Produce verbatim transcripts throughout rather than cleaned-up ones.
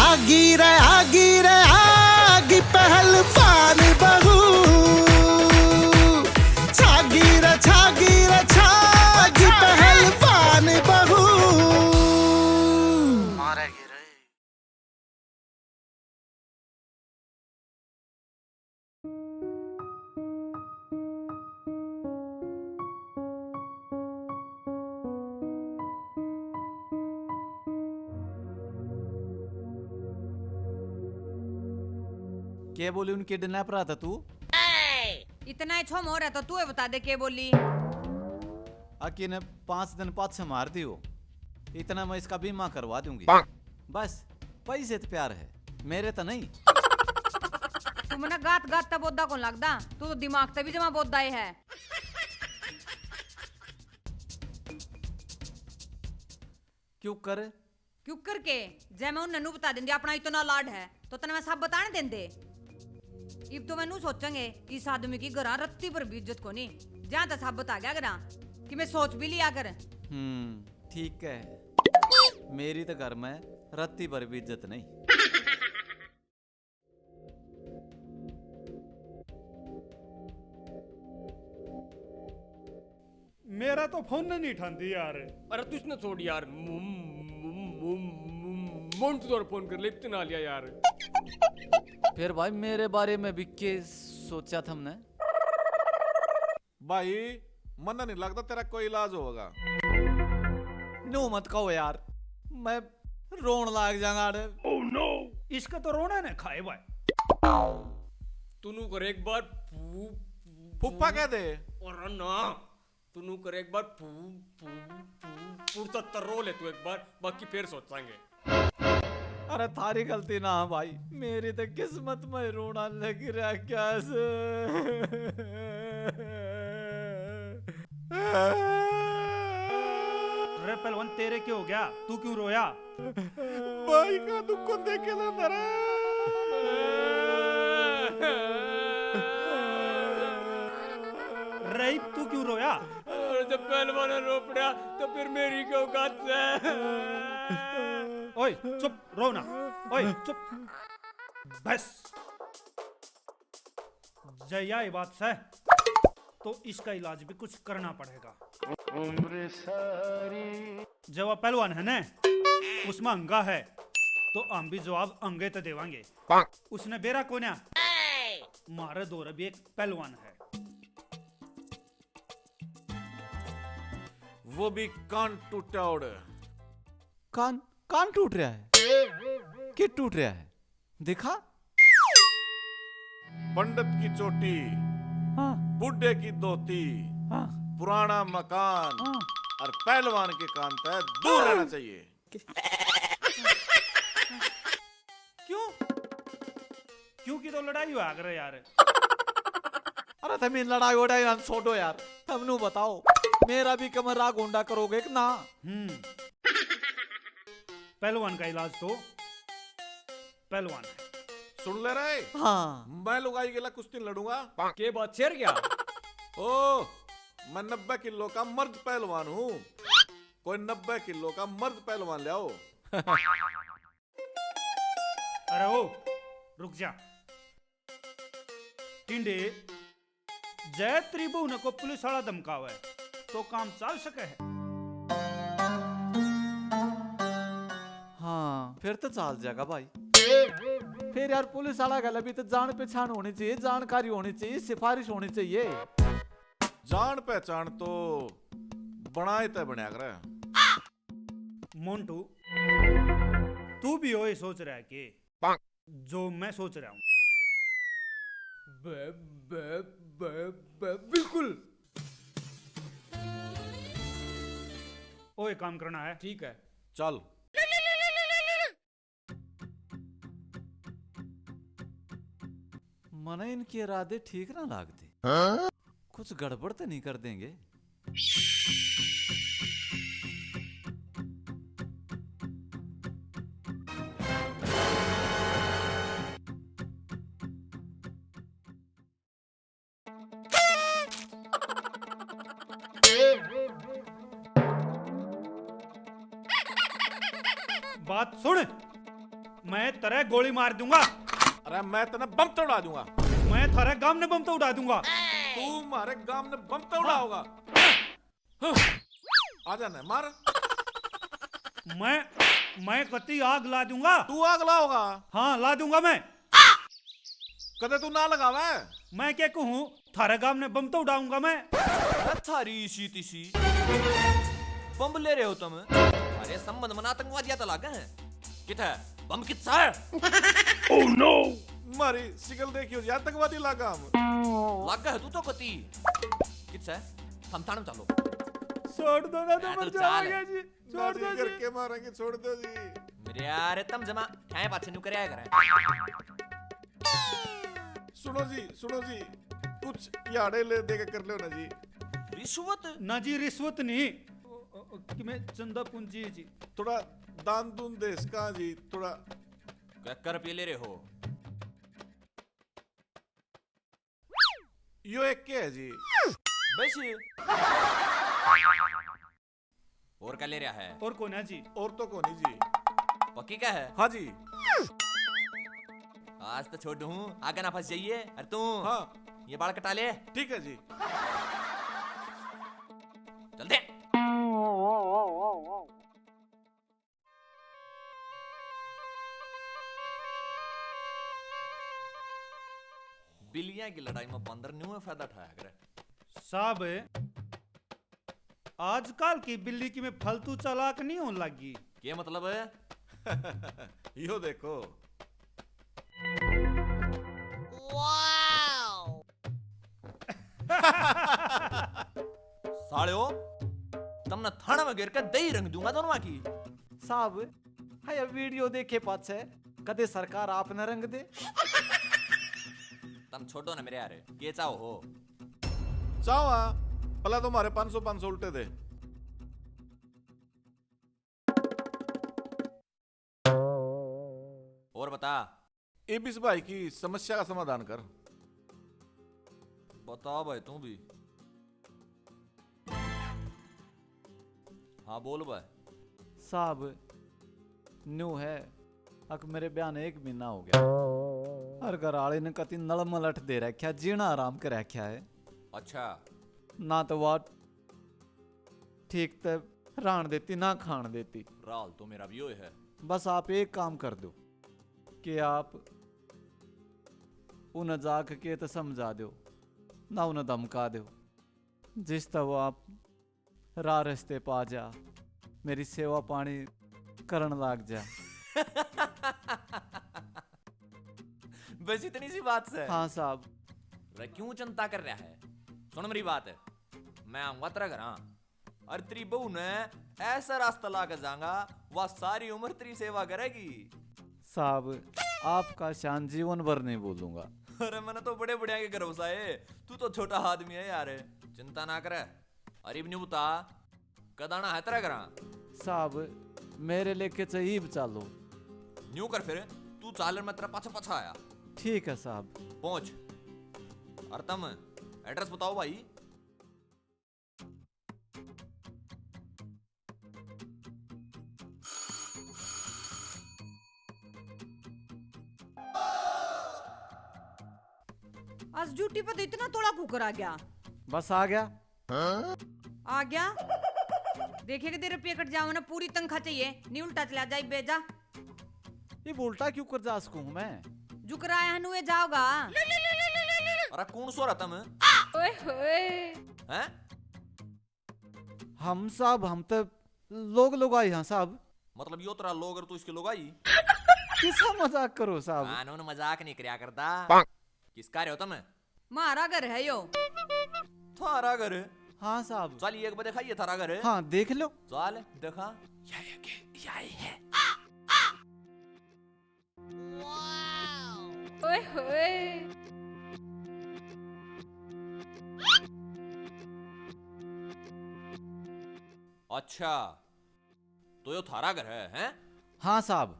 आगी रे, आगी रे, आगी पहलवान बहू। छागी रे, छागी रे, छागी पहलवान बहू। मारेगी रे। के बोली उनकी kidnapper था तू? इतना ही छो मोर है तो तू ही बता दे के बोली। अकी ने पाँच दिन पाछे मार दियो, इतना मैं इसका बीमा करवा दूंगी। बस, पैसे तो प्यार है, मेरे तो नहीं। तू मने गात गात तै बोदा कौन लगदा, तू तो दिमाग तै भी जमा बोदा ही है। क्यों कर? क्यों करके? जै मैं उन्हें नू बता देंदी अपना इतना लाड है, तो तने मैं सब बताने देंदे। इब तो मैं नू सोचांगे, इस आदमी की घरां रत्ती पर भी इज्जत कोनी। जहां तक सब बता गया घरां कि मैं सोच भी लिया कर। हम्म, ठीक है। मेरी तो घर में रत्ती पर भी इज्जत नहीं। मेरा तो फोन नहीं उठाती यार। अरे तू इसने छोड़ यार, मु-, मु-, मु-, मु-, मोन्टू तो फोन कर ले, इतना लिया यार। फिर भाई मेरे बारे में भी के सोचा थमने? भाई, मन्ने नहीं लगता तेरा कोई इलाज होगा। न्यू मत कहो यार, मैं रोन लाग जाऊंगा। अरे इसका तो रोना ने खाए भाई। तू नू कर एक बार फू, फू, फूफा कह दे। और ना, तू नू कर एक बार फू, फू, फू, फू, तो रो ले तू एक बार, बाकी फिर सोचांगे। अरे थारी गलती ना भाई, मेरी तो किस्मत में रोना लग रहा क्या से। रे पहलवान, तेरे क्या हो गया? तू क्यों रोया? भाई का दुख को देखे ना मेरा। रईब, तू क्यों रोया? और जब पहलवान रो पड़ा तो फिर मेरी क्या औकात है? ओए चुप, रो ना। ओए चुप। बस, जै याही बात सै, तो इसका इलाज भी कुछ करना पड़ेगा। जै वा पहलवान है ना, उसमें अंगा है, तो हम भी जवाब अंगे ते देवांगे। उसने बेरा कोन्या, म्हारे धोरे भी एक पहलवान है। वो भी कान टूटा ओड़। कान, कान टूट रहा है? के टूट रहा है? दिखा। पंडित की चोटी, हाँ। बूढ़े की धोती, हाँ। पुराना मकान हाँ। और पहलवान के कान तै दूर रहना चाहिए। क्यों? क्यों की तो लड़ाई हुआ करे यार? अरे थमी लड़ाई वड़ाई ना छोड़ो यार, थम नू बताओ, मेरा भी कमरा गोंडा करोगे कि ना? हम्म। पहलवान का इलाज तो पहलवान है। सुन ले रे। हाँ। मैं लुगाई गेला कुश्ती लड़ूंगा। के बात छेर गया? ओ, मैं नब्बे किलो का मर्द पहलवान हूँ। कोई नब्बे किलो का मर्द पहलवान ले आओ। अरे ओ, रुक जा। टिंडे, जै तेरी बहू ने को पुलिस वाला धमकावे, तो काम चाल सके है? हाँ, फिर तो चाल जाएगा भाई। फिर यार, पुलिस वाला गैल भी तो जान पहचान होनी चाहिए, जानकारी होनी चाहिए, सिफारिश होनी चाहिए। जान पहचान तो बनाए तै बनया करे। मोन्टू, तू भी ओए सोच रहा है के जो मैं सोच रहा हूँ? बे, बे, बे, बे, बिल्कुल। ओए, काम करना है। ठीक है। चल। मने इनके इरादे ठीक ना लागते। हाँ? कुछ गड़बड़ तो नहीं कर देंगे? बात सुन, मैं तेरे गोली मार दूंगा। अरे, मैं तने बम तो उड़ा दूंगा। मैं थारे गाम ने बम तो उड़ा दूंगा। तू मारे गाम ने बम तो उड़ाओगा। आ जाना, मार। मैं, मैं कती आग ला दूंगा। तू आग लाओगा? हाँ, ला दूंगा मैं। कदे तू ना लगावे। मैं क्या कहूँ, थारे गाम ने बम तो उड़ाऊंगा मैं। अरे थारी इसी तिसी। बम ले रहे हो तुम? अरे संबंध मना आतंकवादिया तो लागे हैं। कित है? बम कित सा है? Oh no! मारी शिकल देखियो जी, आतंकवादी लागा हम। लागा है तू तो कती। कित सा है? हम थाने में चलो। छोड़ दो ना, तो मैं मर तो चाल। जाऊंगा जी। छोड़ दो जी, घर के मारेंगे, छोड़ दो जी। मेरे यार, तम जमा ठाए पाछे न्यू करया करे। सुनो जी, सुनो जी, कुछ याड़े ले दे के कर लो ना जी। रिश्वत? ना जी, रिश्वत नहीं। ओ, ओ, ओ, कि मैं चंदा पूंजी जी। थोड़ा दान दून दे इसका जी, थोड़ा। क्या कर पी ले रहे हो? यो एक के है जी। बस। और क्या ले रहा है? और कौन है जी? और तो कौन है जी? पक्की क्या है? हाँ जी। आज तो छोड़ दूँ, आगे ना फंस जाइए। अरे तू, हाँ। ये बाल कटा ले। ठीक है जी। चल दे। बिल्लियां की लड़ाई में बंदर न्यू है फायदा उठाया करे। साहब, आजकल की बिल्ली की में फालतू चालाक नहीं होने लगी। के मतलब है? यो देखो। सालियो, तमने थाने में गिर के दही रंग दूंगा दोनों की। साहब, हाँ, ये वीडियो देखे पाछे कदे सरकार आपने रंग दे। तम छोड़ो ना मेरे यार, के चाहो हो? चाहो हाँ, पहले तो मारे पाँच सौ, पाँच सौ उल्टे दे। और बता। इब इस भाई की समस्या का समाधान कर। बता भाई तू भी। हाँ बोल भाई। साहब, न्यू है, अक मेरे ब्याह ने एक महीना हो गया। हर घर आले ने कति नल मलट दे रखा, जीना आराम कर रखा है। अच्छा। ना तो वा ठीक ते रहन देती, ना खान देती। राल तो मेरा भी यो है। बस आप एक काम कर दो कि आप उन्हें जाके के तो समझा दो, ना उन्हें धमका दो, जिस तरह वो आप राह रस्ते पा जा, मेरी सेवा पानी करण लाग जा। बस इतनी सी बात से? हाँ साहब। रे क्यों चिंता कर रहा है? सुन मेरी बात, मैं आऊंगा तेरे घर। हाँ। अरे तेरी बहू ने ऐसा रास्ता ला के जाऊंगा, वह सारी उम्र तेरी सेवा करेगी। साहब, आपका शान जीवन भर नहीं भूलूंगा। अरे मैंने तो बड़े बड़े के घर बसाए, तू तो छोटा आदमी है यार। चिंता ना करे। अरे इब न्यू बता, कद आना है तेरा घरा? साहब, मेरे लेके चाहिए चालो। न्यू कर फिर, तू चाल, मैं तेरा पाछा पाछा आया। ठीक है साहब। पहुंच। और तम एड्रेस बताओ भाई। आज ड्यूटी पे तो इतना तोड़ा कुकर आ गया। बस आ गया। आ गया। देखे कि तेरे पे कट जावे ना, पूरी तनख्वाह चाहिए, नहीं उल्टा चला जाए बेजा। ये उल्टा क्यों कर जा सकूं हूं मैं? जुकराया हनुए जाओगा। अरे कौन सो रहा तम? ओए होए। हैं? हम साहब, हम तो लोग लुगाई हाँ साहब। मतलब यो तेरा लोग और तू इसकी लुगाई? किसा मजाक करो साहब? कानून मजाक नहीं करया करता। किसका रहे हो तुम? म्हारा घर है यो। थारा घर? हाँ साहब। चल एक बार दिखाइए थारा घर। हाँ देख लो। चल दिखा। या, या, के, या ही है। ओए होए। अच्छा, तो यो थारा घर है, हैं? हाँ साहब।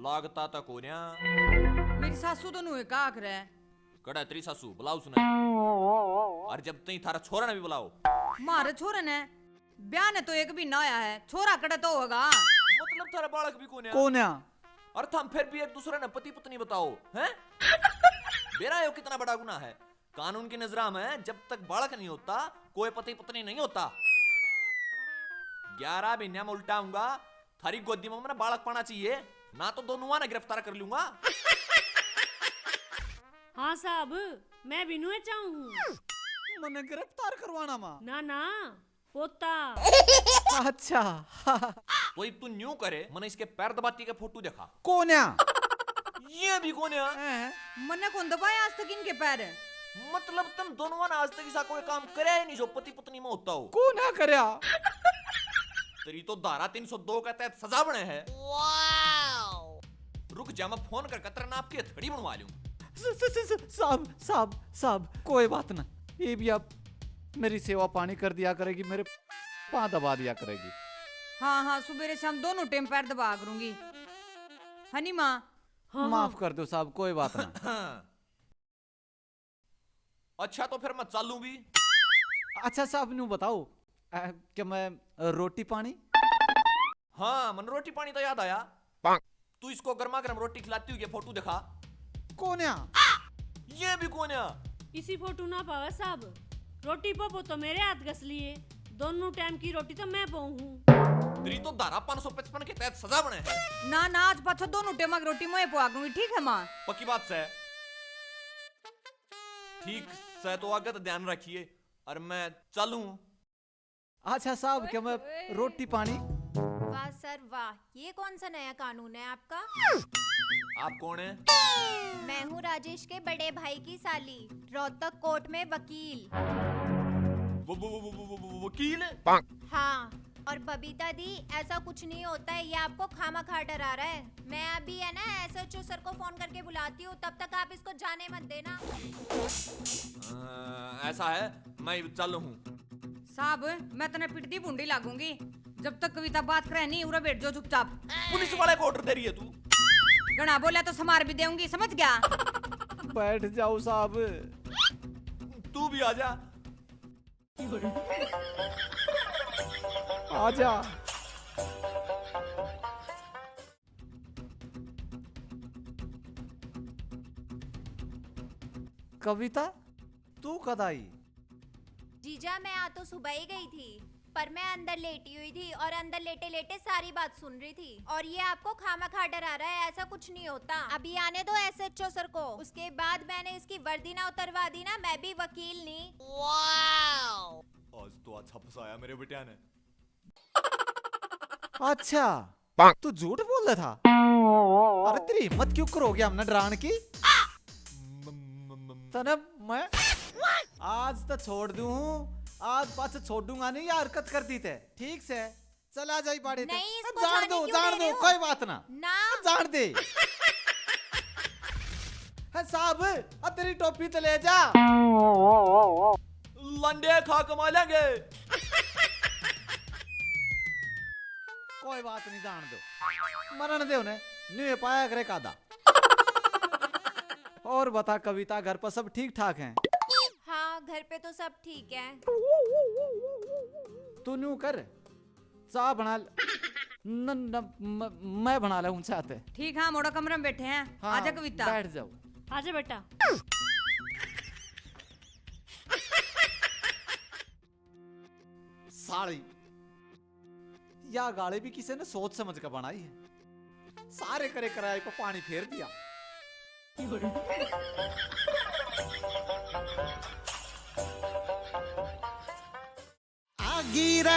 लागता तो कोन्या। मेरी सासू तो नुए का आखरे। कड़ा तेरी सासू, बुलाओ उसने। और जब तई थारा छोरा ने भी बुलाओ। मारे छोरे ने ब्याह ने तो एक महीना होया है, छोरा कड़े तो होगा। मतलब थारा बालक भी कोन्या? कोन्या। और थम फिर भी एक दूसरे ने पति पत्नी बताओ, हैं? बेरा यो कितना बड़ा गुनाह है। कानून की नजरा में जब तक बालक नहीं होता, कोई पति पत्नी नहीं होता। ग्यारह महीने में उल्टाऊंगा, थारी गोदी में मैंने बालक पाना चाहिए, ना तो दोनों ने गिरफ्तार कर लूंगा। हाँ साहब, मैं भी नुए चाहूँ हूँ। मने गिरफ्तार करवाना माँ? ना ना, पोता। अच्छा। तो इब तू न्यू करे, मने इसके पैर दबाती के फोटो दिखा। कोन्या? ये भी कोन्या? हैं? मने कौन दबाया आज तक इनके पैर? मतलब तुम दोनों ने आज तक ऐसा कोई काम करे ही नहीं जो पति पत्नी में होता हो। कोन्या करया? तेरी तो धारा तीन सौ दो के तहत सजा बने है। रुक जा, मैं फोन करके तेरे नाप की हथकड़ी बनवा लूं। स-, स-, स-, स-, साहब, साहब, साहब, कोई बात ना। ये भी आप मेरी सेवा पानी कर दिया करेगी, मेरे पाँव दबा दिया करेगी। हाँ, हाँ, सुबेरे शाम दोनों टाइम पैर दबा करूंगी। हनी माँ? हाँ, माफ हाँ। कर दो साहब, कोई बात ना। अच्छा, तो फिर मैं चालूं भी। अच्छा साहब, न्यू बताओ, अ, क्या मैं, अ, रोटी पानी? हाँ, मन रोटी पानी तो याद आया। तू इसको गर्मा गर्म रोटी खिलाती हुई ये फोटो दिखा। कोन्या? ये भी कोन्या? इसी फोटो ना पावे साहब, रोटी पोपो तो मेरे हाथ घस लिए, दोनों टाइम की रोटी तो मैं पोऊं हूँ। तेरी तो धारा पाँच सौ पचपन के तहत सजा बने है। ना ना, आज पाछो दोनों टाइम की रोटी मैं पोआ करूंगी, ठीक है माँ? पक्की बात से। ठीक से तो आगे तो ध्यान रखिए, और मैं चलूं। अच्छा साहब, क्या मैं रोटी पानी? वाह सर वाह, ये कौन सा नया कानून है आपका? आप कौन है? मैं हूँ राजेश के बड़े भाई की साली, रोहतक कोर्ट में वकील। वो, वो, वो, वो, वो, वो, वो वकील? हाँ, और बबीता दी, ऐसा कुछ नहीं होता है, ये आपको खामा खा डरा रहा है। मैं अभी है ना एसएचओ सर को फोन करके बुलाती हूँ, तब तक आप इसको जाने मत देना। अ, ऐसा है, मैं चल हूँ। साहब, मैं तने पिटदी भूंडी लागूंगी। जब तक कविता बात करे नहीं, उरे बैठ जाओ चुपचाप। पुलिस वाले को ऑर्डर दे रही है तू? घणा बोला तो समार भी देऊंगी, समझ गया? बैठ जाओ साहब। तू भी आ जा। आजा। कविता, तू कद आई? जीजा, मैं आ तो सुबह ही गई थी, पर मैं अंदर लेटी हुई थी और अंदर लेटे लेटे सारी बात सुन रही थी। और ये आपको खामखा डरा रहा है, ऐसा कुछ नहीं होता। अभी आने दो एसएचओ सर को, उसके बाद मैंने इसकी वर्दी ना उतरवा दी ना, मैं भी वकील नहीं। आज तो अच्छा फंसाया मेरे बेटिया ने। अच्छा, तू झूठ बोल रहा था? अरे तेरी हिम्मत क्यों कर हो गया हमने डरान की? तने मैं आज तो छोड़ दूं हूँ, आज पाछे छोड़ूंगा नहीं, ये हरकत कर दी ते। ठीक से चला जाई बाड़े ते। नहीं, इसको जान जाने दो, क्यों जान दे दो, रहे हो? कोई बात ना। ना। जान दे। है साहब, अब तेरी टोपी तो ले जा। लंडे खा कमा लेंगे। कोई बात नहीं, जान दो, मरण दे उन्हें, न्यू पाया करे कादा। और बता कविता, घर पर सब ठीक ठाक हैं? हाँ, घर पे तो सब ठीक है। तू न्यू कर, चाय बना ल-, न, न, म-, मैं बना ले चाय ते। ठीक, हाँ, मोड़ा कमरे में बैठे हैं। हाँ, आजा कविता। बैठ जाओ। आजा बेटा। साली, या गाली भी किसी ने सोच समझ के बनाई है? सारे करे कराए पे पानी फेर दिया। आगी रे